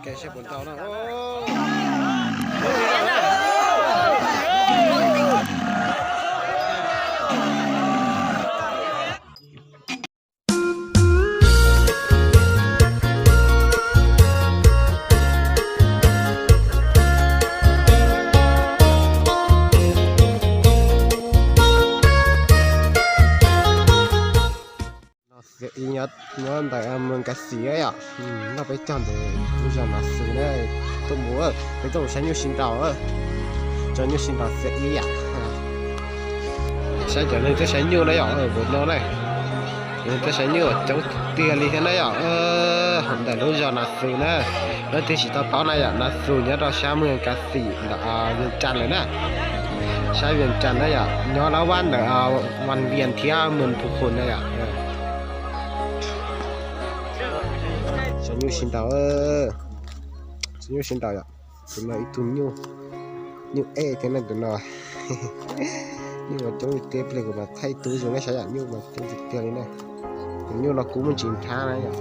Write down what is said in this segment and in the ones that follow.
Saib puas nrau na. Xiav ib nyob ntawm Moos Kas Xim yom, noj peb caug ntawm lub zos Nas Xus na. Tuaj mus, peb tuaj mus saib nyuj sib nraus, tso nyuj sib nraus xiav ib yam. Saib cov neeg tuaj saib nyuj na yom, npaum no na. Cov neeg tuaj saib nyuj coob tiag li thiab na yom. Ntawm lub zos Nas Xus na, leej twg tsis tau paub na yom, Nas Xus nyob rau sab Moos Kas Xim ntawm Vias Cas lawm na. Sab Vias Cas na yom, nyob lab vaj ntawm Vas Vias thiab Moos Phu Khus na yom. Saib nyuj sib nraus, saib nyuj sib nraus yom. Tus no ib tug nyuj, nyuj ej thiab na tus no. Nyuj mas coob tiag, pliag kuv mam thaij ib tug zoo nej saib yom, nyuj mas coob tiag tiag li na. Tus nyuj no kub muaj ntsis nrhab na yom.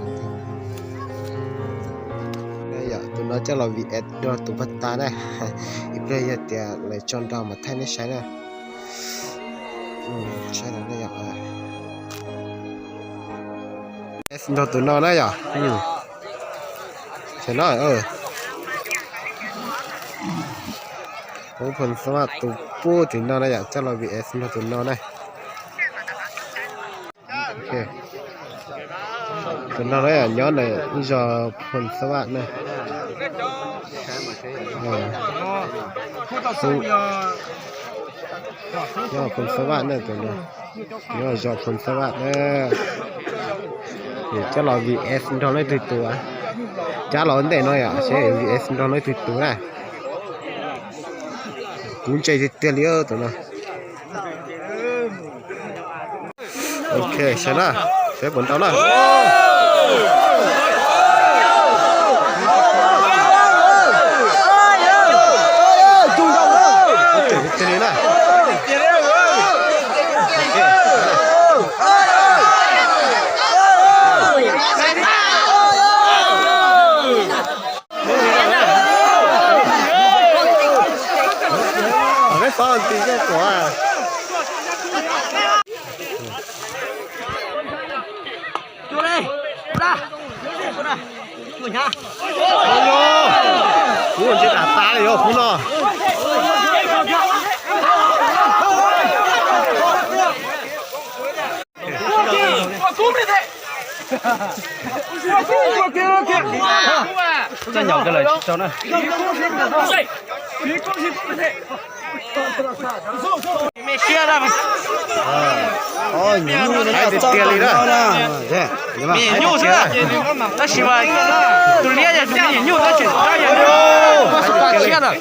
Yom, tus no coj los vim es nrog tus paj tas na. Ib pliag yog tias lawv tso nrau mas thaij nej saib na. Saib no na yom. Es nrog tus no na yom. Saib no. Phoos Xab Vaj tus pub tim no na yom, coj los vim es nrog tus no na. Tus no na yom, nyob ntawm zos Phoos Xab Vaj na. Nyob Phoos Xab Vaj na, tus no nyob zos Phoos Xab Vaj na. Coj los vim es nrog leej twg tus, cab los ntej no yom, seb vim es nrog leej twg tus na. Kub ntse tiag tiag li tus no. Ok, saib na, saib puas nrau na. Kub ntshe dam tas li os kub no. Txawj nyaum kawg lawm tsis tau na. Hais tiag tiag li na. Me nyuam nyuj xwb, tab sis mas tus liab yog tus me nyuam nyuj tab sis tus dawb yog nyuj,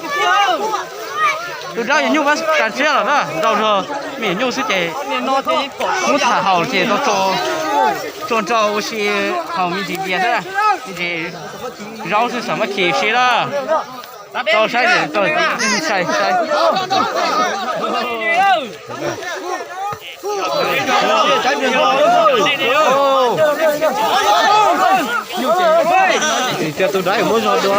tus dawb yog nyuj pab tas siab lawm na, nrau zog me nyuam nyuj xwb ces muab tham haus ces tau tso nrau ua si haus me ntsis dias xwb, me ntsis zaub xwb xam mab khi si na. Tau saib, tau saib, saib. Tus dawb muab zog dua.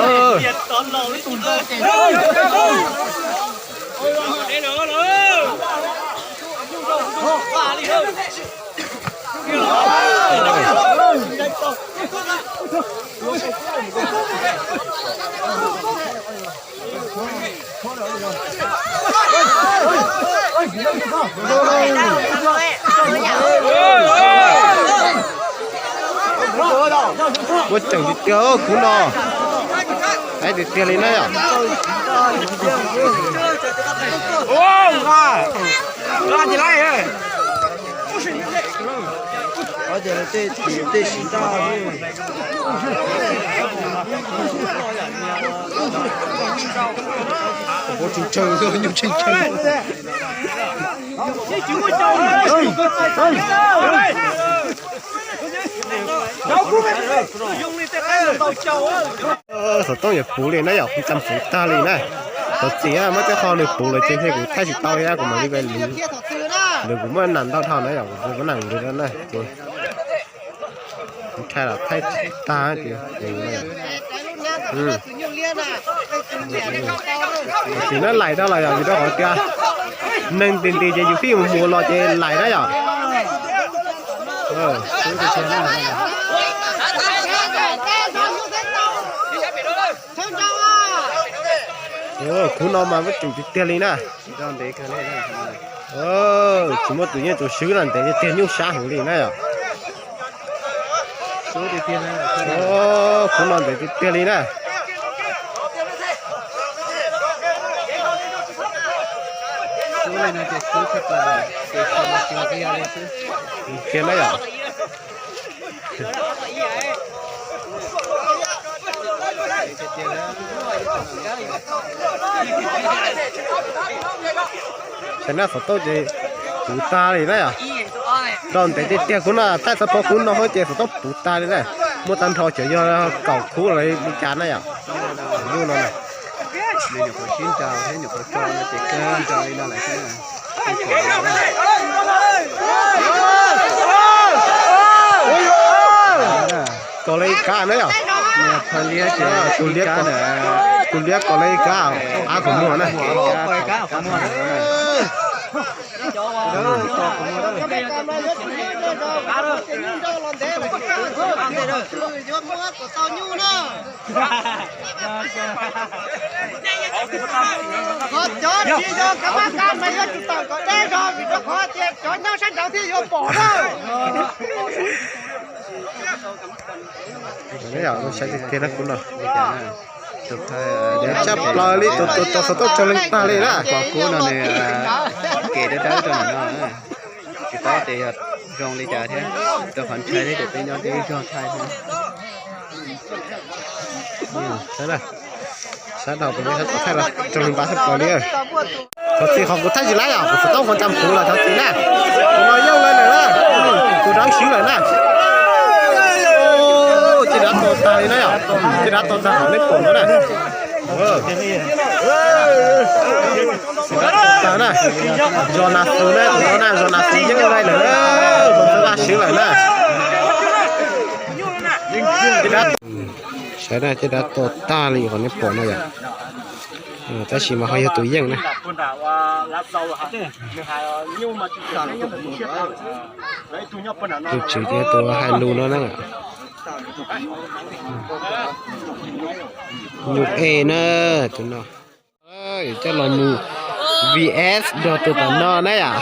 Muaj tseem tiag tiag kub no. Hais tiag tiag li na yom. Xov tooj yuav puv li na yom, kuv cam puv tag li na. Thov txim muab tej qho nws puv lawm ces thiaj kuv thaij tsis tau thiab kuv mam li ve lwv. Lwv kuv muaj nam ntau dhau na yom, kuv muab nam lwv na ces kuv thaij los thaij tsis tag ces. Txiv na, laim dab los yog vim rau qhov tias neeg nti nti ces yus fij mus mus los ces laim dab yom. Khub no mas muab tseem tiag tiag li na. Tsis muaj tus yeej tus swb no, ntev tiag tiag, nyuj sab heev li na yom. Khub no ntev tiag tiag li na. Tiag na yom. Saib na, xov tooj ces puv tag li na yom. Rau ntev tiag tiag, khub no thaij txog pob khub no ces xov tooj puv tag li na. Muaj tag nrho cov yog kaum khub los li cas na yom. Nyuj no na. Nyuam qhuav sib nraus thiab nyuam qhuav tso no ces kawg nraus li no lawm xwb na. Kos li kab na yom. Tus liab kos li kab, qab qhov muag na. Qhov cov tsis yog kab mab qab mas yuav tsum tawm kom deb zog vim rau qhov tias cov nyob sab nraud thiaj yuav pom na. Saib tiag tiag na khub no. Tshaj plaws li, tus tus tus xov tooj tsoo leej tag li na. Pom khub no nws kev dawb dawb rau ntawm no, tsis paub tias yog zoo li cas thiab, rau qhov ntshai thiab ces peb nyob tib zog thaij thiab. Sab dhau, sab tom thaij los tsoo leej tag tshaj plaws li. Thov txim qhov kuv thaij tsis laib os, kuv xov tooj qhov ntxa puv los thov txim na. Tus no yeej lawm na, tus dawb swb lawm na. Caj dab to tag li na yom, caj dab to tag qhov nej pom no na. Tag na, zos Nas Xus na, tus no na, zos Nas Xus yeej lawm na, tus no vaj swb lawm na. Saib na, caj dab to tag li qhov nej pom no yom. Tab sis mas ho yog tus yeej na. Tus tswv ces tus hais lus no na. Nyuj e na, tus no. Coj los mus V S nrog tus tom no na yom.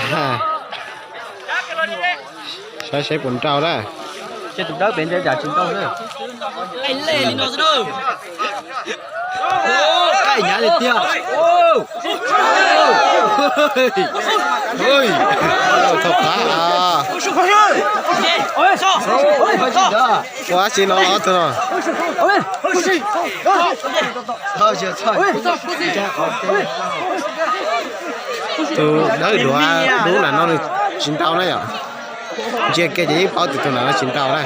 Saib seb puas nrau na. Thaum qab, ua dab tsi no ob tug no. Tus dawb duav dub na no nws tsis nrau na yom. Ntsia kiag ces yeej paub tias tus no tsis nrau na.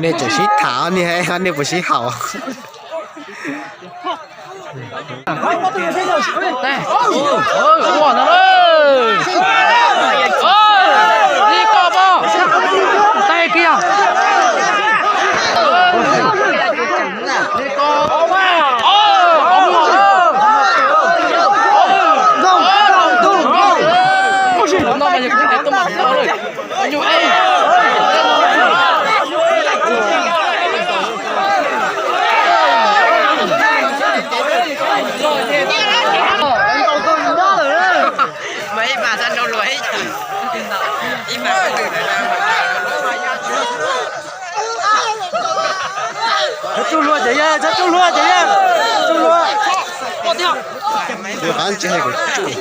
Nej tseem sib tham, nej puas sib haum? Mas ib mas sab nraud luag ib, ib mas tsuj hlua ces yog, tsuj hlua ces yog, tsuj hlua. Tus qab ntse kuv tsuj.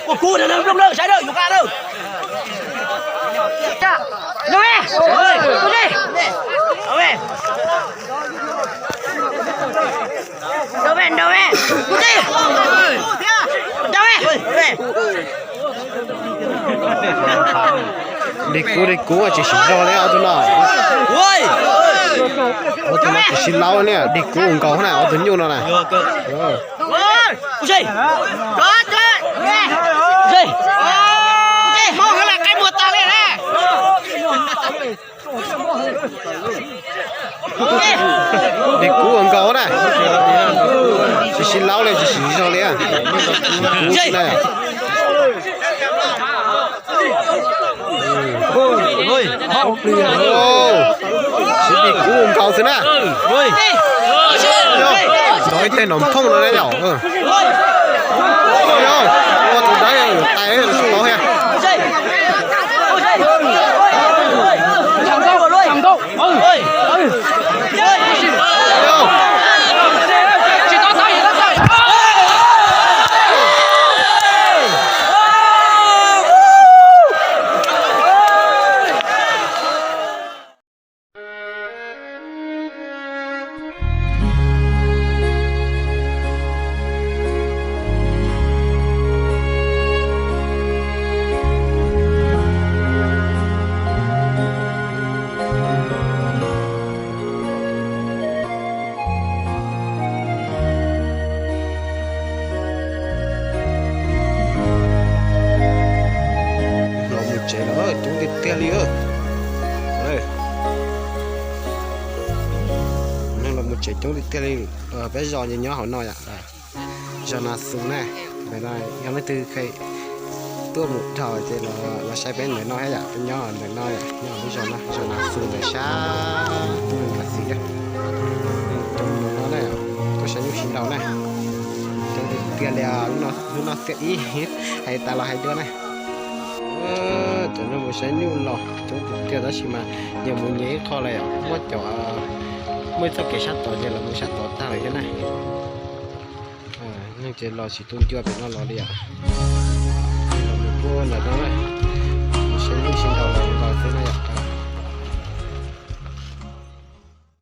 Kuv nplooj na, saib na, yus nqa na. Dig kub dig kub tsis siv zog li ob tug no. Ob tug no tsis sib laub li, dig kub nkaus na ob tug nyuj no na. Dig kub nkaus na. Tsis sib laub li, tsis siv zog li. Siv dig kub nkaus xwb na. Nrov ib teg nrov phooj no na yom. Ua tus dawb yuav tais tsis tau thiab. Los mus tsev los coob tiag tiag li. Neeg los mus tsev coob tiag tiag li. Peb zos ces nyob hauv no yom. Zos Nas Xus na. Ntawm no yog leej twg tuaj mus dhau ces los saib peb ntawm no thiab yom. Peb nyob ntawm no, nyob lub zos no, zos Nas Xus ntawm sab Nas Xis. Coob no na, tuaj saib nyuj sib nraus na. Coob tiag tiag li. Lub no xiab ib, hais tas los hais dua na. Cov neeg mus saib nyuj los coob tiag tiag tab sis mas nyias mus nyias ib qho lawm yom. Muaj cov, muaj ib txoj kev sab tod ces lawv mus sab tod tag lawm thiab na. Neeg ces los tsis tu ncua pem no los li yom. Los mus kuj ntawm no na, mus saib nyuj sib nraus los xwb na yom.